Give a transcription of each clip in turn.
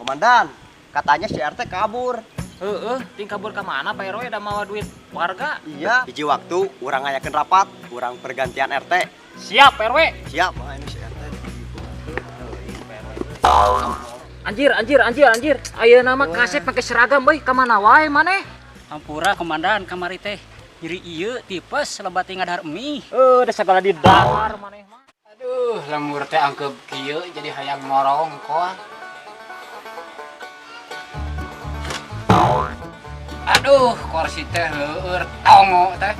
Komandan, katanya si RT kabur. Heeh, ting kabur ka mana Pak RW da mawa duit warga. Iya, hiji waktu urang ngayakeun rapat, urang pergantian RT. Siap Pak RW. Siap, wah ini si RT. Anjir, anjir, anjir, anjir. Ayeuna mah kasep make seragam euy, ka mana wae maneh? Hampura komandan kamari teh. Nyeri ieu tipes lebat ngadahar mie. Heuh, da sagala di dahar maneh mah. Aduh, lembur teh angkep kieu jadi hayang morong koa. Aduh, kursi teh leueur tongo teh.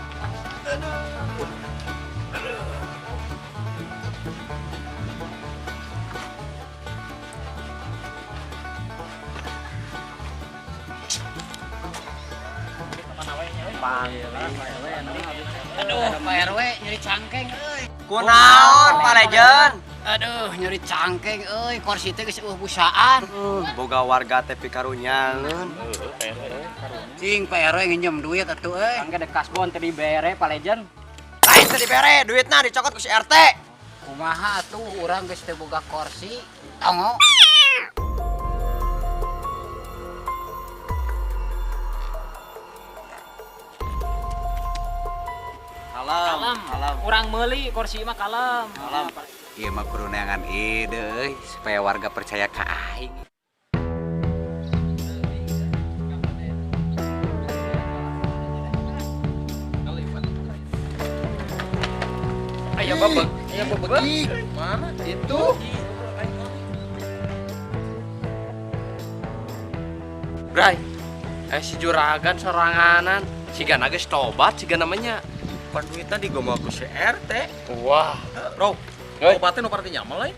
Aduh, Pak RW nyeri cangkeng euy. Kunaon Pak Legend? Aduh, nyeri cangkeng euy, kursi teh geus eueuh busaan. Boga warga teh pikarunyaeun. Cing, Pak RW nginjem duit atuh euy. Angge de kasbon teh dibere Pak Legend. Lain teh dibere, duitna dicokot ku si RT. Kumaha atuh urang geus teu boga kursi, tongo. Kalem, Kalem. kalem. Urang meuli kursi mah kalem. Kalem. Ieu mah kudu neangan ide euy supaya warga percaya ka aing. Ayo bebek, ayo bebek. Mana itu? Bray, si juragan soranganan, siga geus tobat, siga namanya. Pan duitna digomo ku si RT. Wah, Bro, obatnya nu parti nyamal lain.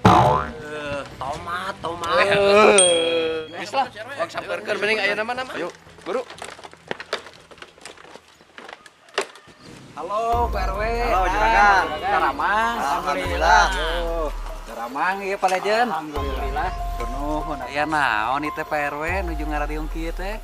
Tomat, tomat. Geus lah, urang sampeurkeun mending aya nama-nama. Ayo, buru. Halo Pak RW. Halo juragan. Daramang. Alhamdulillah. Daramang ieu Pak Legend. Alhamdulillah. Nuhun. Aya naon ieu teh Pak RW nuju ngarariung kieu teh?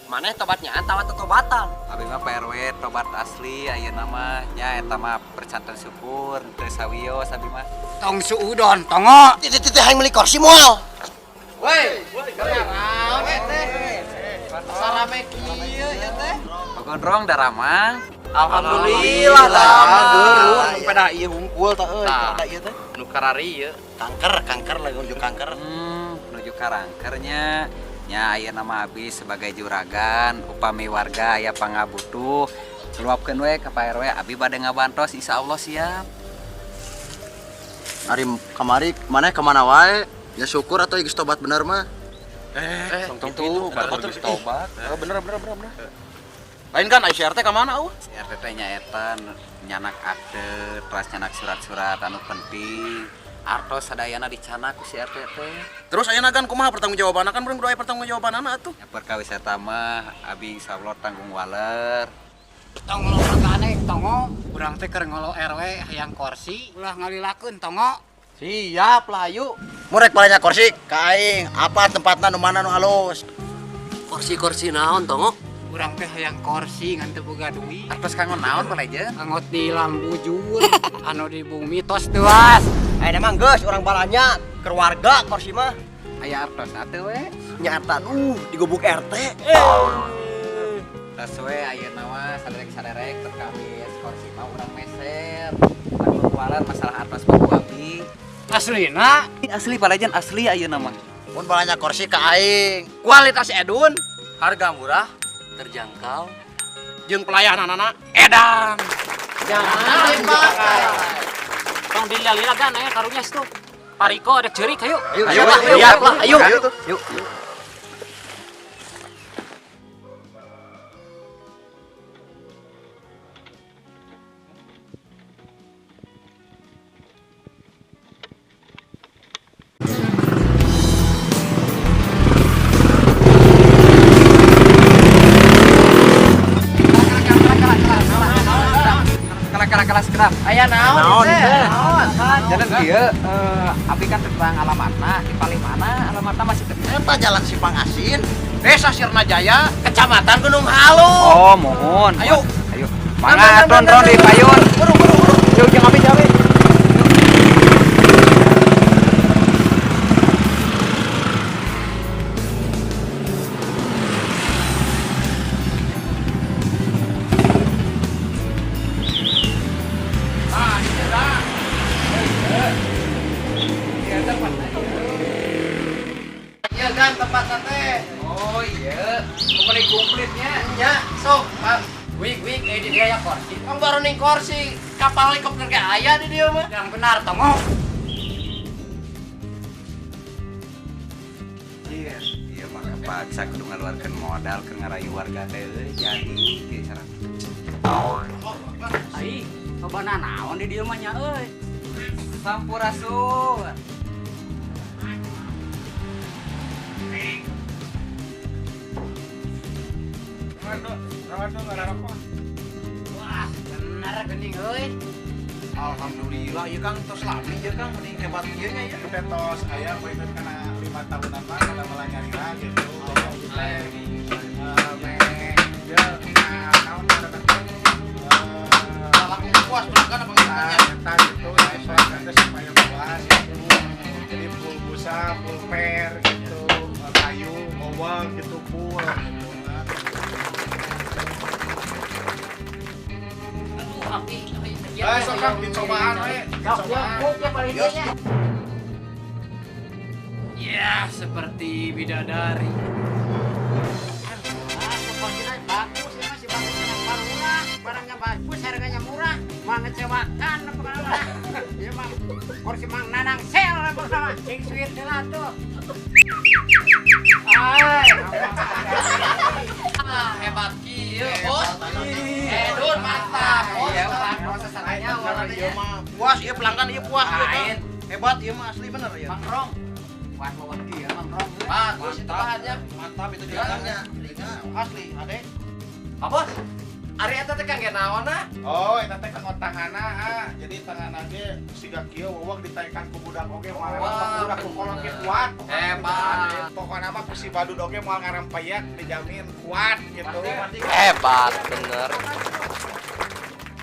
Maneh tobatnya atawa tobatan? Abi mah Pak RW tobat asli ayeuna mah nya eta mah percanten syukur teu sawios abi mah. Tong suudon, tongo. Titih hayang meuli kursi moal. Woi, naon teh? Sarame kieu ya teh. Gondrong daramang. Alhamdulillah, Alhamdulillah. Peda ieu hungkul tah euy, Tah. peda ieu teh. Nu karari ieu. Kanker, kanker lagi unjuk kanker. Menuju karangkernya. Nya ayeuna mah abi sebagai juragan upami warga aya pangabutuh luapkeun we ka Pak RW abi bade ngabantos insyaallah siap. Ari kamari maneh kemana wae? Ya syukur atau geus tobat bener mah. Tong tuh, baru geus tobat. Bener bener bener bener. Lain kan si RT ka mana eueuh? Si RT teh nyaeta nyanak akte, teras nyanak surat-surat anu penting. Artos sadayana dicanak ku si RT teh. Terus ayeuna kan kumaha pertanggungjawabanna kan urang kudu aya pertanggungjawabanana atuh. Nya perkawis eta mah abi insyaallah tanggung waler. Tong ngolo kane, tongo. Urang teh keur ngolo RW hayang kursi, ulah ngalilakeun tongo. Siap lah ayo. Murek balanya kursi ka aing, apa tempatna nu mana nu alus? Kursi-kursi naon tongo? Urang teh hayang kursi ngan teu boga duit. Artos kanggo naon Pak Legend? Anggot di lambujur, anu di bumi tos tuas. Ayeuna mah geus urang balanya keluarga kursi mah. Aya artosna teu we. Nyata digobuk RT. Tos we ayeuna mah saderek-saderek perkawis kursi mah urang meser. Tanggung waler masalah artos mah ku abi. Aslina Asli Pak Legend asli ayeuna mah. Mun balanya kursi ka aing. Kualitas edun, Harga murah, terjangkau. jeung pelayananana edan. jangan dipakai. Tong dilila-lila gan aya karunya situ. Pariko ada ceurik hayu. Ayo, ayo, lihat lah, ayo. Yuk. Kelas kerap. Aya naon teh? Jalan kieu abi kan terang alamatna di paling mana alamatna masih teu. Eta jalan Simpang Asin, Desa Sirnajaya, Kecamatan Gunung Halu. Oh, mohon. Ayo. Ayo. Mangga ron di payun. Buru, buru, buru. Yuk, jeung abi, jeung abi. Di dia ya kursi. Kan baru ning kursi, kapal helikopter ge aya di dieu mah. Yang benar tongo. Iya, iya mah kepaksa kudu ngaluarkeun modal keur ngarayu warga teh euy jadi kieu cara. Ai, lobana naon di dieu mah nya euy. Sampurasun. Wah, bener geuning euy. Alhamdulillah ieu Kang tos lami ieu Kang mending hebat ieu nya ya. Kita tos aya poekeun kana 5 tahunan mah kada melanyarira gitu. Meh ieu naon ngaranna teh? Laku puas bener kan apa Eta gitu ya, teh supaya puas gitu. Jadi full busa, full per gitu, kayu, gowang gitu full gitu. Aduh, api. Sok Kang dicobaan we, dicobaan. Ya, seperti bidadari. Bagus ya masih bagus barang murah, barangnya bagus, harganya murah, mengecewakan pengalaman. Iya mah kursi Mang Nanang sel bersama sing suwir heula tuh. Ai. Ah, hebat kieu, Bos. Edun mantap, Bos. Iya, prosesannya ieu mah puas ieu pelanggan ieu puas ieu Kang. Hebat ieu mah asli bener ya. Mang Rong. Wah, bawa kieu Mang Rong. Bagus itu bahannya. Mantap itu bilangnya. Asli, ade. Pak Bos, ari eta teh kangge naon ah? Oh, eta teh kanggo tanganna ah. Jadi tanganna ge siga kieu wewek ditaekan ku budak oge moal ngarempak budak ku kolot ge kuat. Hebat. Pokona mah ku si badud oge moal ngarempayak dijamin kuat gitu. Hebat bener.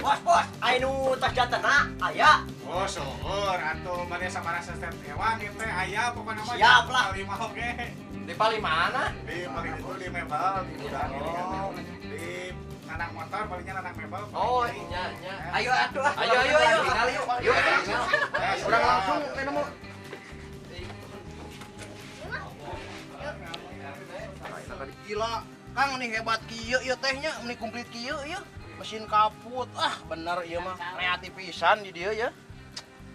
Bos, bos, anu tas jatena aya. Oh, seueur atuh mane sabaraha set ewang ieu teh aya pokona mah. Siap lah. Lima oge. Di paling mana? Di paling itu di mebel, di gudang ini kan. Di nanang motor palingnya nanang mebel. Oh, iya iya. Ayo atuh ah. Ayo ayo ayo. Yuk. Urang langsung nemu. Gila, Kang ini hebat kieu ieu tehnya, ini komplit kieu ieu. Mesin kaput. Ah, bener ieu mah. Kreatif pisan di dieu ya.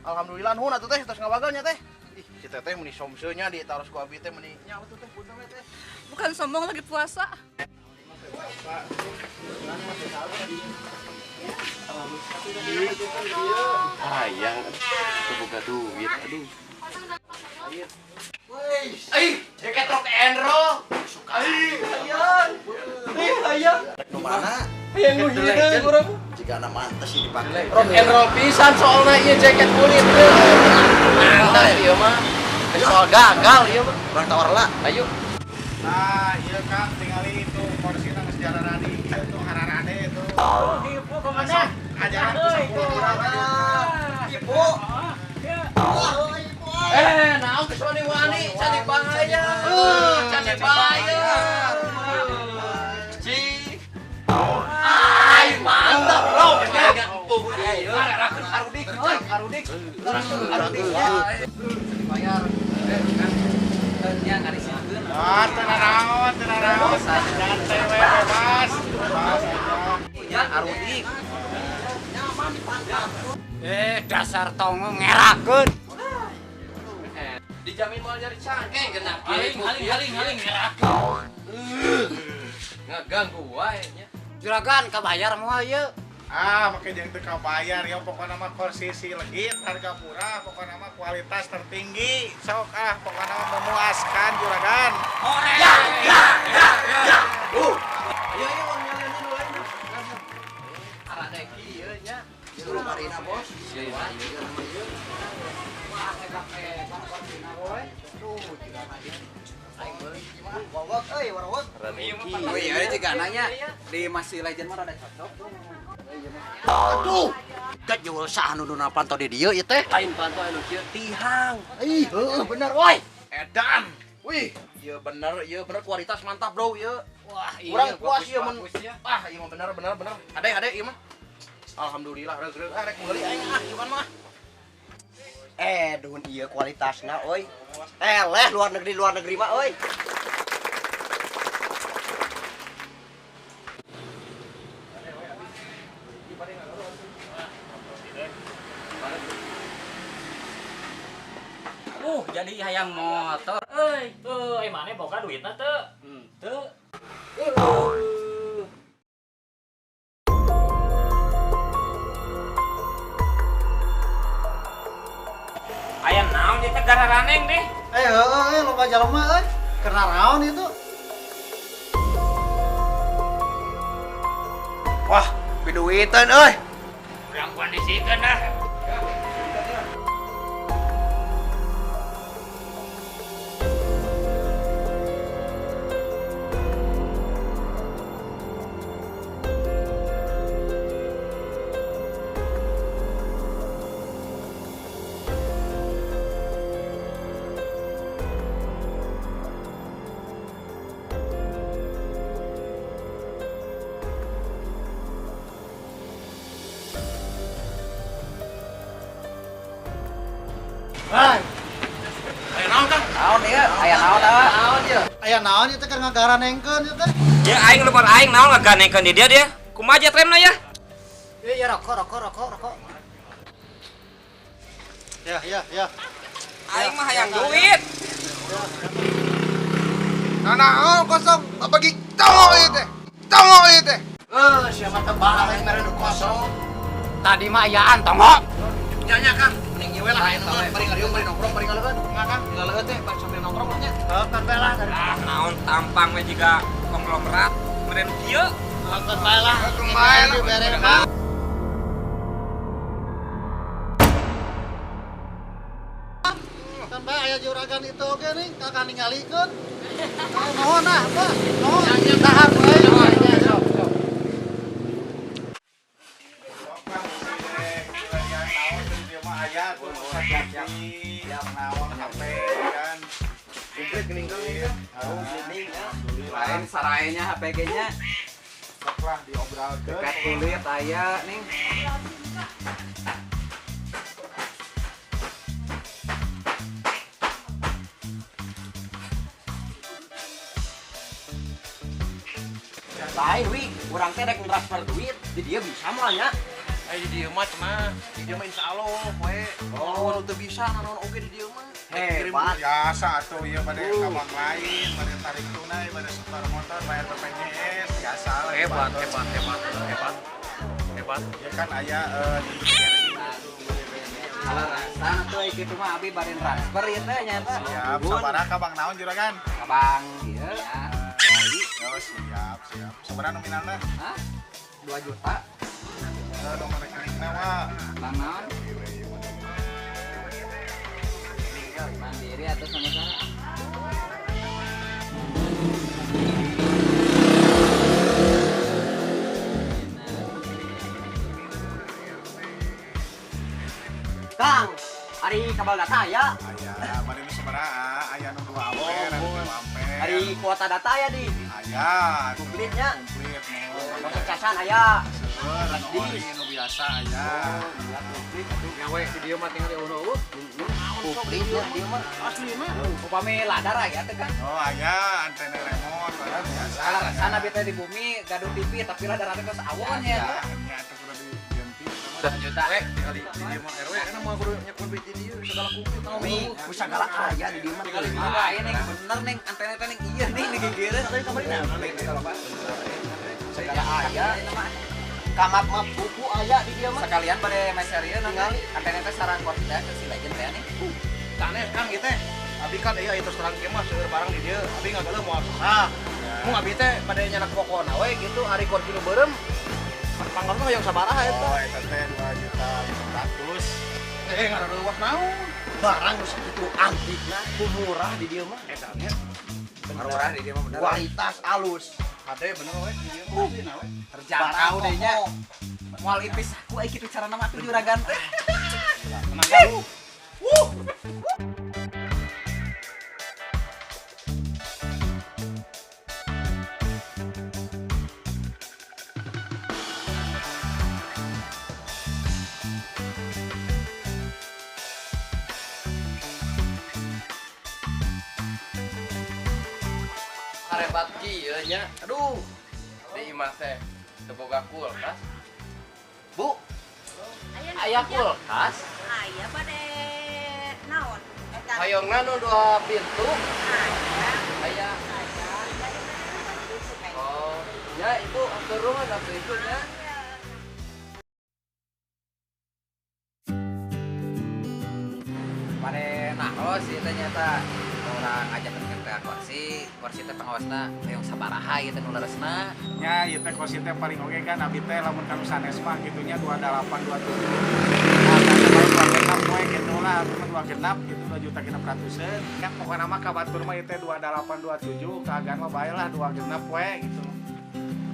Alhamdulillah nuhun atuh teh tos ngawagelnya teh. Ih, si teteh meni somseunya ditaros ku abi teh meni nya atuh teh punten we teh. Bukan sombong lagi puasa. Hayang teu boga duit aduh. Ih, jaket rock and roll. Ih, hayang. Ih, hayang. Nu mana? Hayang nu hideung urang. Jika anak mantes sih dipakai. Rock and roll pisan soalna ieu jaket kulit teh. Mantap ieu mah. Soal gagal ieu mah. Urang tawar lah. Ayo. Nah, iya Kang, tingali itu kursi nang geus jararadi ieu tuh hararade itu. Oh, ibu kemana? Ajaran ku 10 urang aja. Ibu. Eh, naon geus wani-wani, cari bahaya. Cari bahaya. Ci. Ai, mantap, bro. Empuk ieu. Arudik, arudik. Arudik. Bayar. Nya ngarisikeun. Ah, teu naraon, teu naraon. Santai we bebas. Bebas aja. Ya arudik. Eh, dasar tongo ngerakeun. Dijamin moal nyari cangkeng genap. Haling, haling, haling, haling ngerakeun. Ngaganggu wae nya. Juragan kabayar moal ieu. Ah, make jeung teu kabayar ya pokona mah kursi si legit, harga murah, pokona mah kualitas tertinggi. Sok ah, pokona mah memuaskan juragan. Ya, ya, ya, ya. Ayo ayo nyalain dulu lain. Arade kieu nya. Itu marina bos. Wah, hebat hebat korsina woy. Aduh, jika aja. Aing meuli mah. Wawak euy, warawak. Oh iya juga nanya di masih legend mah rada cocok. Aduh. Gak jual sah nu nu panto di dieu ieu teh. Lain panto anu kieu tihang. Ih, heueuh bener woi. Edan. Wih, ieu bener kualitas mantap, Bro, ieu. Wah, iya Kurang puas ieu mun. bagus ya. Ah, ieu mah bener bener bener. Ade ade ieu mah. Alhamdulillah reug-reug ah rek meuli aing ah cuman mah. Duhun ieu kualitasna euy. Eleh luar negeri mah euy. Jadi hayang motor euy. Euy, maneh boga duitna teu? Teu. Aya naon di teh gararaneng deh. Heueuh loba jalma euy. Keur naraon itu? Wah, piduitan euy. Urang kondisikeun dah. Hai. Aya naon, Kang? Naon ieu? Aya naon ah? Aya naon ieu teh keur ngagaranengkeun ieu teh? Ya aing lupa aing naon ngaganengkeun di dia dia. Kumaha aja remna ya? Ya rokok rokok rokok rokok. Ya ya ya. Aing mah hayang duit. Nah, naon kosong bagi tongol ieu teh. Tongol ieu teh. Siapa teh balik mere nu kosong. Tadi mah ayaan tongok. Nya nya Kang, mending ieu we lah aya mah bari ngariung bari nongkrong bari ngaleueut. Enggak Kang, ngaleueut teh bari sambil nongkrong nya. Heuh, bae lah. Ah, naon tampang we jiga konglomerat mere nu kieu. Heuh, bae lah. Bae lah. Bere mah. Kan bae aya juragan itu oge nih, kakak ningalikeun. Nuhun ah, Pak. Nuhun. Dahar bae. Lain sarainya HPG-nya. Sok lah diobrolkeun. Dekat kulit aya nih. Lain wi, urang teh rek transfer duit, di dia bisa moal nya. Di dieu mah cenah, di dieu mah insyaallah we. Oh, nu teu bisa naon oge di dieu mah. Hebat. Biasa atuh ieu bade ka bank lain, bade tarik tunai, bade setor motor, bayar BPJS, biasa lah. Hebat, hebat, hebat, hebat. Hebat. Ya kan aya di BRI gitu. Alasan atuh kitu mah abi bade transfer ieu teh nya eta. Siap, sabaraha ka bank naon juragan? Ka bank ieu. Oh, siap, siap. Sabaraha nominalna? Hah? 2 juta. Nomor rekeningna mah. Bank naon? Mandiri atau sama saha? Kang, ari kabel data ya? Aya, bade nu sabaraha? Aya nu 2 ampere, anu 2 ampere. Ari kuota data ya di? Aya, komplitnya. Komplit. Mau casan aya. Seueur, anu ori nu biasa aya. Oh, komplit atuh nyawe di dieu mah tinggal eueuh. Komplit ya di dieu mah. Aslina. Upami ladar aya teh kan? Oh, aya antena remote aya biasa. Alasan abi teh di bumi gaduh TV tapi ladar teh geus awon ya. Nya atuh kudu diganti. 1 juta we tinggal di dieu mah RW kan mah kudu nyekur biji dieu segala komplit naon. Wi, segala aya di dieu mah. Ah, ini bener neng antena teh neng ieu nih digigireun tadi kamarina. Segala aya. Kamap map buku aya di dieu mah. Sekalian bade meserieun ningali antena teh sarang kopi teh ke si legend teh nih. Sanes Kang ieu teh. Abi kan ieu terus terang kieu mah seueur barang di dieu. Abi ngageuleuh moal susah. Mung abi teh bade nyanak pokona we gitu ari kursi nu beureum. Panggonna hoyong sabaraha eta? Oh, eta teh 2.100.000. Ngaruwah naon? Barang nu sakitu antikna ku murah di dieu mah. Eta nya. Murah di dieu mah bener. Kualitas alus. Hade bener we di dieu mah asli we. Terjangkau deh nya. Moal ipis aku ai kitu carana mah atuh juragan teh. Tenang Kang. Wuh. Hebat kieu nya. Aduh. Di imah teh teu boga kulkas. Bu, Aya kulkas? Aya bade naon? Hoyongna nu 2 pintu. Aya. Oh, ya Ibu turun atuh Ibu nya. Pare naros ieu teh nyata urang ngajakeun ke kursi, kursi teh pangawasna hoyong sabaraha ieu teh nu leresna. Nya ieu teh kursi teh paling oge kan abi teh lamun ka nu sanes mah kitu nya 28 27. Nah, dua genap we kitu lah, abi mah 2 genap gitu 2.600.000-eun. Kan pokona mah ka batur mah ieu teh 28 27, kaagaan mah bae lah 2 genap we gitu.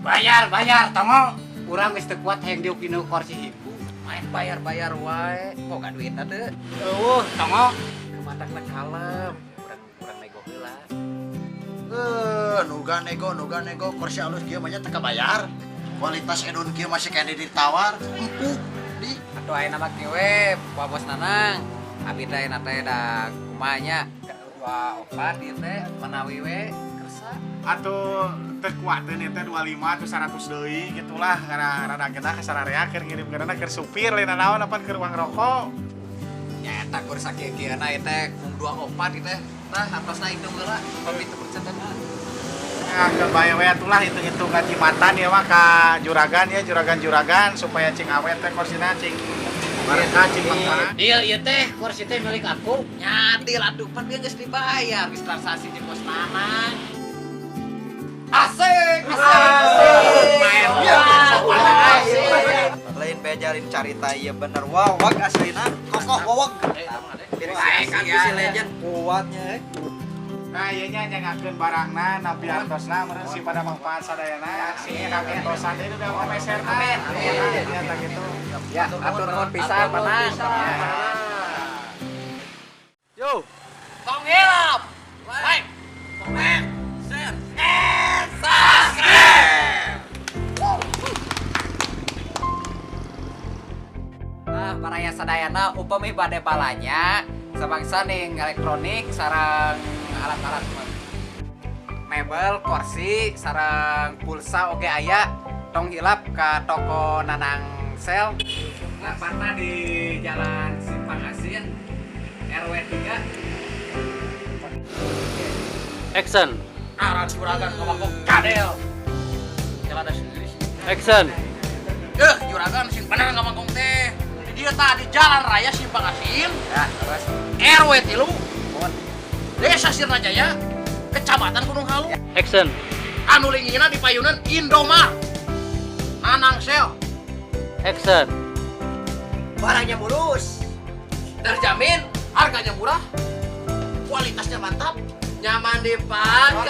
Bayar, bayar, tongo. Urang geus teu kuat hayang diuk dina kursi ibu. Main bayar-bayar wae, boga duitna teu. Eueuh, tongo. Kematakna kalem, urang nego heula. Nuga nego kursi alus kieu mah nya teu kabayar. Kualitas edun kieu masih kene ditawar, empuk di. Atuh ayeuna mah kieu we, Pak Bos Nanang. Abi teh ayeuna teh da kumaha nya? 24 ieu teh manawi we kersa. Atuh teu kuateun ieu teh 25 atuh 100 deui gitulah karena rada genah ka sararea keur ngirim-ngirimna keur supir lain naon apan keur uang rokok. Nya eta kur sakieu-kieuna ieu teh mung 24 ieu teh. Tah artosna hitung heula pami teu percentana. Ya ke bae we atulah hitung-hitung kacimatan ya mah ka juragan ya juragan-juragan supaya cing awet teh kursina cing barokah cing manfaat. Deal ieu teh kursi teh milik aku. Nya deal atuh pan bieu geus dibayar geus transaksi jeung Bos Nanang. Asik, asik. Main lain bejarin carita ieu bener wawag aslina kokoh wawag. Baik kan si legend kuatnya. Nah, ieu nya nyangakeun barangna nampi artosna meureun si pada manfaat sadayana si entosan deui udah meserna. Amin. Ya tah kitu. Ya, atur nuhun pisan Panang. Yo. Tong hilap. Like, comment, share, and subscribe. Nah, baraya sadayana upami bade balanya sabangsa ning elektronik sareng alat-alat mebel, kursi, sareng pulsa oge aya. Tong hilap ka toko Nanang Sel. Lapatna di Jalan Simpang Asin RW 3. Action. Arah juragan ngomong kadel. Celana sendiri. Action. Juragan sing bener ngomong teh. Di dieu tah di Jalan Raya Simpang Asin. Ya, terus RW 3. Desa Sirnajaya, Kecamatan Gunung Halu. Action. Anu lingina di payunan Indomart. Nanang Sel. Action. Barangnya mulus. Terjamin, harganya murah, kualitasnya mantap, nyaman dipakai.